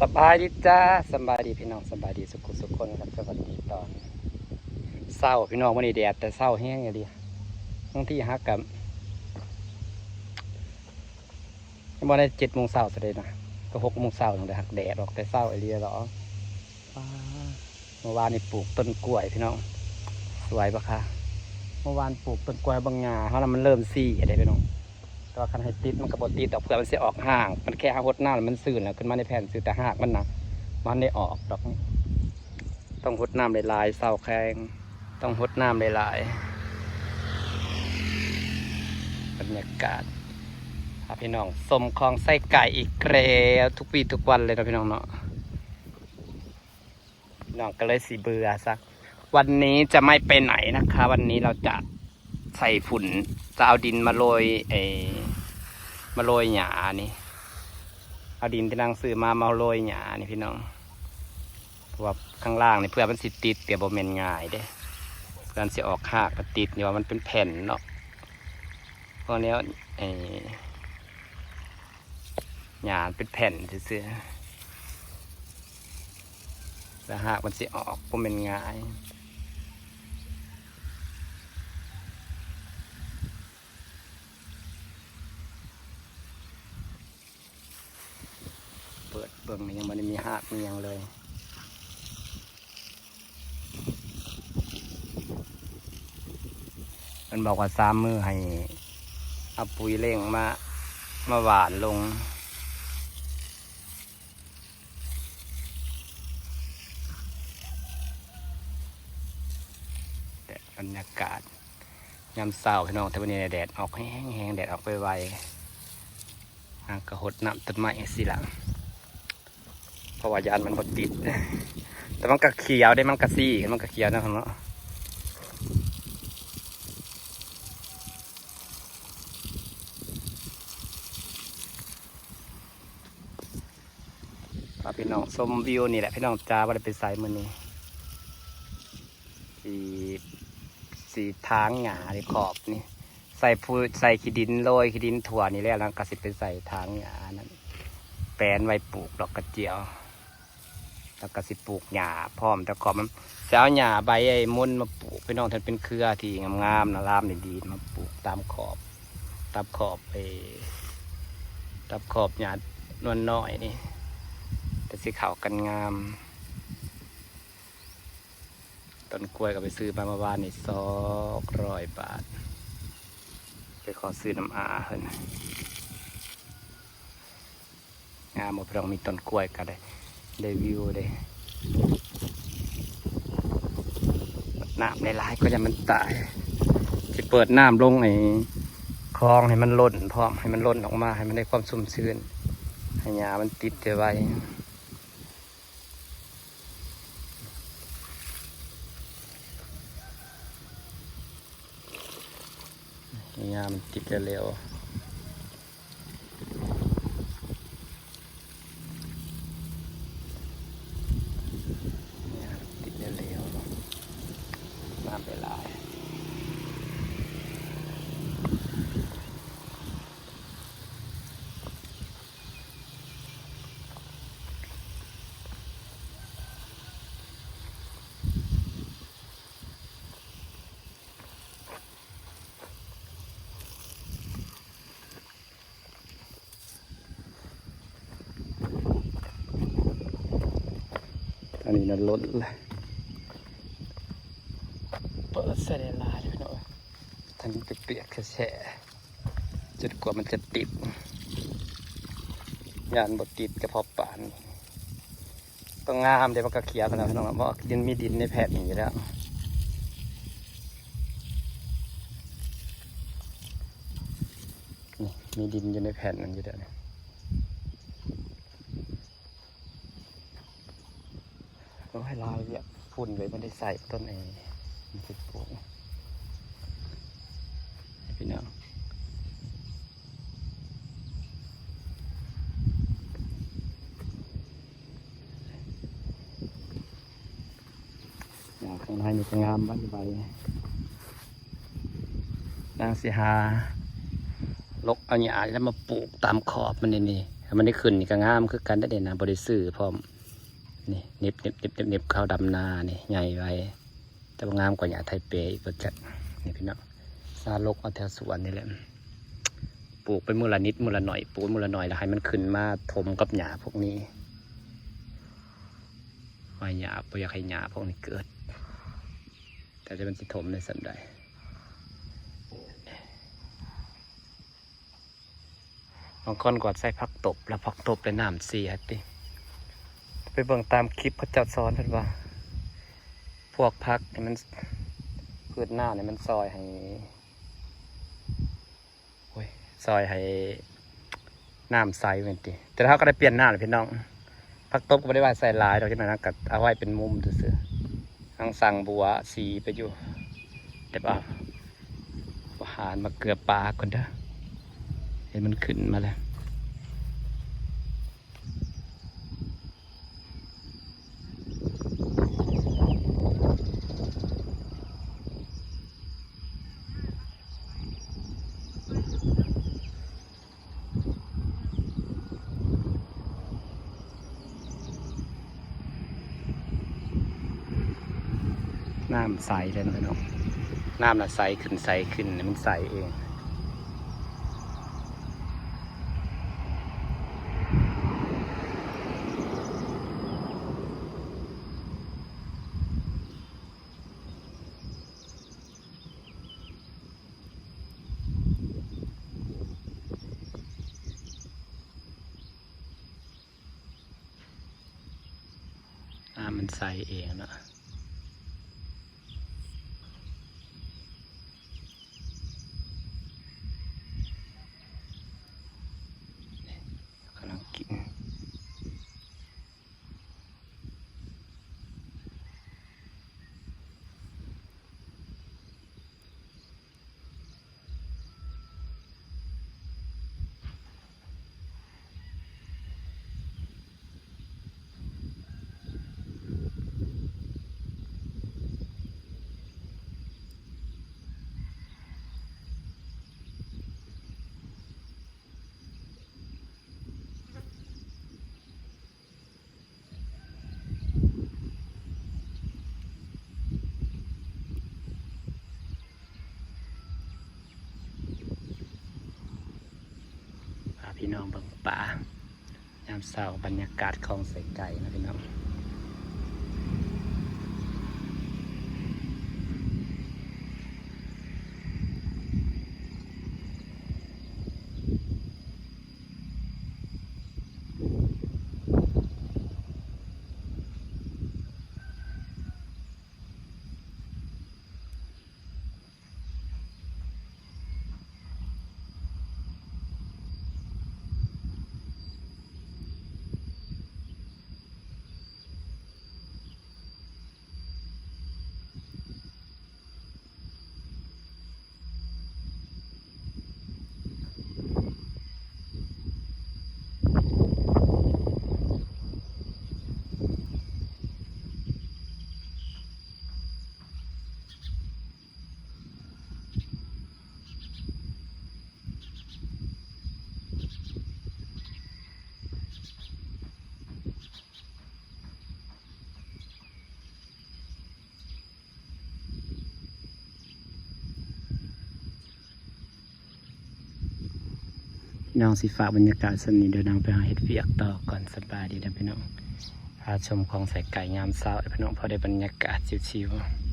ສະບາຍດີຈ້າ ສະບາຍດີພີ່ນ້ອງ ສະບາຍດີສຸກໆຄົນຄັບ. ສະຫວັດດີຕອນເຊົ້າພີ່ນ້ອງ ມື້ນີ້ແດດແຕ່ເຊົ້າແຮງອີ່ຫຼີ ບາງທີຫາກະ ຍັງບໍ່ໄດ້ເຈັດໂມງເຊົ້າຊັ້ນເດນະ ກໍຫົກໂມງເຊົ້າ ຍັງໄດ້ຮັກແດດອອກແຕ່ເຊົ້າອີ່ຫຼີດອກ. ປາ ເມື່ອວານນີ້ປູກຕົ້ນກ້ວຍພີ່ນ້ອງ ສວຍບໍ່ຄະ? ເມື່ອວານປູກຕົ້ນກ້ວຍເບິ່ງຫຍ້າເຮົານະ ມັນເລີ່ມຊີ້ແລ້ວເດ້ພີ່ນ້ອງ. ແຕ່ວ່າຄັນໃຫ້ຕິດມັນກໍບໍ່ຕິດດອກ ເພື່ອມັນຊິອອກຮາກ ມັນແຄ່ເຮົາຫົດນ້ຳແລ້ວມັນຊື່ນແລ້ວ ຂຶ້ນມາໃນແຜ່ນຊື່ ແຕ່ຮາກມັນນະ ບໍ່ທັນໄດ້ອອກດອກ. ຕ້ອງຫົດນ້ຳຫຼາຍໆ ເຊົ້າແຂງ ຕ້ອງຫົດນ້ຳຫຼາຍໆ. ບັນຍາກາດ ພາພີ່ນ້ອງຊົມຄອງໄຊໄກ່ອີກແລ້ວ ທຸກວີທຸກວັນເລີຍເນາະພີ່ນ້ອງເນາະ. ນ້ອງກໍເລີຍຊິເບື່ອຊະ. ວັນນີ້ຈະໄມ່ໄປໄຫນນະຄະ ວັນນີ້ເຮົາຈະໃສ່ຝຸ່ນ ຈະເອົາດິນມາໂລຍ ເອີ ມາໂລຍຫຍ້ານີ້ ເອົາດິນທີ່ນາງຊື້ມາ ມາໂລຍຫຍ້ານີ້ພີ່ນ້ອງ. ເພາະວ່າຂ້າງລ່າງນີ້ເພື່ອມັນຊິຕິດ ກໍບໍ່ແມ່ນງ່າຍເດ້ ເພື່ອມັນຊິອອກຮາກກໍຕິດ ນີ້ວ່າມັນເປັນແຜ່ນເນາະ ເພາະແນວ ເອີ ຫຍ້າມັນເປັນແຜ່ນຊື່ໆ ແລ້ວຮາກມັນຊິອອກບໍ່ແມ່ນງ່າຍ. ເປີດເບິ່ງນີ້ຍັງບໍ່ໄດ້ມີຮາກມີຫຍັງເລີຍ. ເພິ່ນບອກວ່າສາມມື້ໃຫ້ເອົາປຸ໋ຍເລັ່ງມາ ມາຫວ່ານລົງ. ແດດ ບັນຍາກາດຍາມເຊົ້າພີ່ນ້ອງ ແຕ່ມື້ນີ້ແດດອອກແຮງໆ ແດດອອກໄວໆ. ນາງກໍຫົດນ້ຳຕົ້ນໄມ້ຈັ່ງຊີ້ລະ ເພາະວ່າຢ້ານມັນບໍ່ຕິດ ແຕ່ມັນກໍຂຽວເດ້ ມັນກໍຊີ້ ມັນກໍຂຽວນະເນາະ. ພາພີ່ນ້ອງຊົມວິວນີ້ແຫຼະພີ່ນ້ອງຈ້າ ບໍ່ໄດ້ໄປໃສມື້ນີ້ ຊິ ຊິຖາງຫຍ້າໃນຂອບນີ້ ໃສ່ ໃສ່ຂີ້ດິນ ໂລຍຂີ້ດິນທົ່ວນີ້ແລ້ວ ແລ້ວກໍຊິໄປໃສ່ຖາງຫຍ້ານັ້ນ ແປນໄວ້ປູກດອກກະຈຽວ ແລ້ວກໍຊິປູກຫຍ້າພ້ອມ ແຕ່ຂອບມັນ ຊິເອົາຫຍ້າໃບໄອ້ມົນມາປູກພີ່ນ້ອງ ທີ່ມັນເປັນເຄືອທີ່ງາມໆນະ ລາມດີໆ ມາປູກຕາມຂອບ ຕາມຂອບ ເອີ ຕາມຂອບຫຍ້ານວນນ້ອຍນີ້ ແຕ່ຊິເຂົ້າກັນງາມ. ຕົ້ນກ້ວຍກໍໄປຊື້ມາເມື່ອວານນີ້ສອງຮ້ອຍບາດ ໄປຂໍຊື້ນຳອາເພິ່ນ. ງາມບໍ່ພີ່ນ້ອງ ມີຕົ້ນກ້ວຍກໍໄດ້ ໄດ້ວິວເດ້. ເປີດນ້ຳຫຼາຍໆ ກໍຢ້ານມັນຕາຍ ຊິເປີດນ້ຳລົງໃນຄອງໃຫ້ມັນລົ້ນພ້ອມ ໃຫ້ມັນລົ້ນອອກມາ ໃຫ້ມັນໄດ້ຄວາມຊຸ່ມຊື່ນ ໃຫ້ຫຍ້າມັນຕິດໄດ້ໄວ. ຫຍ້າມັນຕິດແລ້ວໆ ຫຍ້າມັນຕິດແລ້ວໆ ນ້ຳໄປຫຼາຍ. ອັນນີ້ນະ ລົ້ນລະ ເປີດໃສ່ຫຼາຍໆ ພີ່ນ້ອງເອີຍ ທັງປຽກໆແສະໆ ຈົນກວ່າມັນຈະຕິດ ຢ້ານບໍ່ຕິດກະເພາະປານ. ກໍງາມເດ້ ມັນກໍຂຽວຂະໜາດນັ້ນເນາະ ເພາະວ່າດິນ ມີດິນໃນແຜ່ນນີ້ຢູ່ແລ້ວ. ນີ້ ມີດິນຢູ່ໃນແຜ່ນນັ້ນຢູ່ແລ້ວນີ້. ໂອ້ຍ ຫຼາຍວຽກ ຝຸ່ນເລີຍ ບໍ່ໄດ້ໃສ່ຕົ້ນໄອ້ ມັນຊິປູກ ພີ່ນ້ອງ. ຫຍ້າຂ້າງໃນນີ້ກໍງາມໄວໆ ນາງຊິຫາຫຼົກເອົາຫຍ້ານີ້ແຫຼະມາປູກຕາມຂອບມັນນີ້ ນີ້ ມັນໄດ້ຂຶ້ນນີ້ກໍງາມຄືກັນເດ້ນີ້ນະ ບໍ່ໄດ້ຊື້ພ້ອມ. ນີ້ ເນັບໆໆໆ ເຂົ້າດຳນານີ້ໃຫຍ່ໄວ ແຕ່ວ່າງາມກວ່າຫຍ້າໄທເປອີກວ່າຈັກ. ນີ້ພີ່ນ້ອງ ຊາລົກເອົາແຖວສວນນີ້ແຫຼະ ປູກໄປມື້ລະນິດມື້ລະໜ້ອຍ ປູກມື້ລະໜ້ອຍ ແລ້ວໃຫ້ມັນຂຶ້ນມາຖົມກັບຫຍ້າພວກນີ້. ວ່າຫຍ້າ ບໍ່ຢາກໃຫ້ຫຍ້າພວກນີ້ເກີດ ແຕ່ວ່າມັນຊິຖົມໄດ້ສ່ຳໃດ. ບາງຄົນກໍໃສ່ຜັກຕົບ ແລ້ວຜັກຕົບແລ້ວນ້ຳເສຍຕິ. ໄປເບິ່ງຕາມຄລິບເຂົາເຈົ້າສອນເພິ່ນວ່າ ພວກຜັກນີ້ມັນ ພືດນ້ຳນີ້ມັນຊ່ອຍໃຫ້ ໂອ້ຍ ຊ່ອຍໃຫ້ນ້ຳໃສແມ່ນຕິ. ແຕ່ເຮົາກໍໄດ້ປ່ຽນນ້ຳແລ້ວພີ່ນ້ອງ. ຜັກຕົບກໍບໍ່ໄດ້ວ່າໃສ່ຫຼາຍດອກ ຈັກໜ້ອຍນະ ກໍເອົາໄວ້ເປັນມຸມຊື່ໆ. ນາງສັ່ງບົວສີໄປຢູ່ ແຕ່ວ່າຫາມາເກືອປາກ່ອນເດີ ເຫັນມັນຂຶ້ນມາແລ້ວ. ນ້ຳໃສແລ້ວເນາະ ນ້ຳນະໃສຂຶ້ນ ໃສຂຶ້ນ ມັນໃສເອງ. ນ້ຳມັນໃສເອງເນາະ ກຳລັງກິນ. ພາພີ່ນ້ອງເບິ່ງປາຍາມເຊົ້າ ບັນຍາກາດຂອງໄຊໄກ່ເນາະພີ່ນ້ອງ. ພີ່ນ້ອງ ຊິຝາກບັນຍາກາດສ່ຳນີ້ເດີ ນາງໄປຫາເຮັດວຽກຕໍ່ກ່ອນ. ສະບາຍດີເດີພີ່ນ້ອງ ພາຊົມຂອງໄຊໄກ່ຍາມເຊົ້າເດີພີ່ນ້ອງ ພໍໄດ້ບັນຍາກາດຊິວໆ.